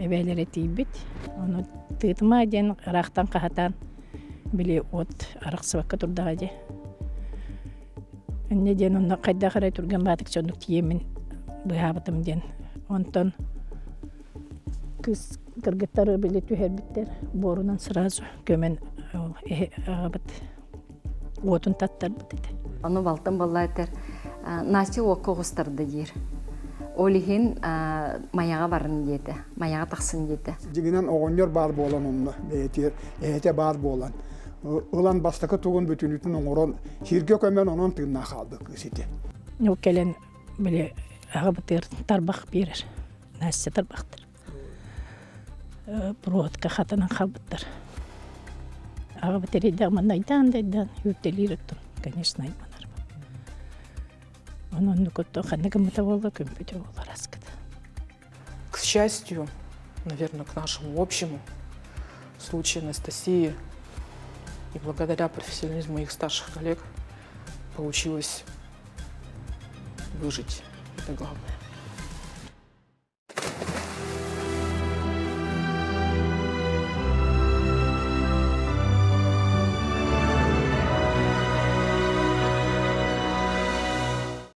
Эбээлэрэ тиийбит. Ону тыытыма диэн ыраахтан хаһатаан били уот арахсыбакка турдаҕа дии. Инньэ диэн онно хайдах эрэ түргэн баатык дьоннук тиийэммин быыһаабытым диэн. Онтон кыыс кыргыттары били түһэрбиттэр буорунан сразу көмөн ол аҕабыт уотун таттарбыт этэ. Ону балтым буолла этэр, Настя уокка оҕустарда диир. Ол иһин Майаҕа барын диэтэ, Майаҕа тахсын диэтэ. Дьиҥинэн оҕонньор баар буолан онно бэйэтигэр эһэтэ баар буолан ылан бастакы тугун бүтүнүтүн оҥорон сиргэ көмөн онон тыыннаах хаалбыт кыыс ити. Ол кэлэн били аҕабытыгар тарбах биэрэр. Настя тарбахтар. Проводка хатанан хаалбыттар. Аҕабыт эрэйдээх манна айдаан да айдаан үүртэлиир оттон, конечно, айманар. Онон оннук оттон ханна гыммыта буолла, көмпүтэ буолар аскыта. К счастью, наверное, к нашему общему случаю Анастасии и благодаря профессионализму моих старших коллег получилось выжить. Это главное.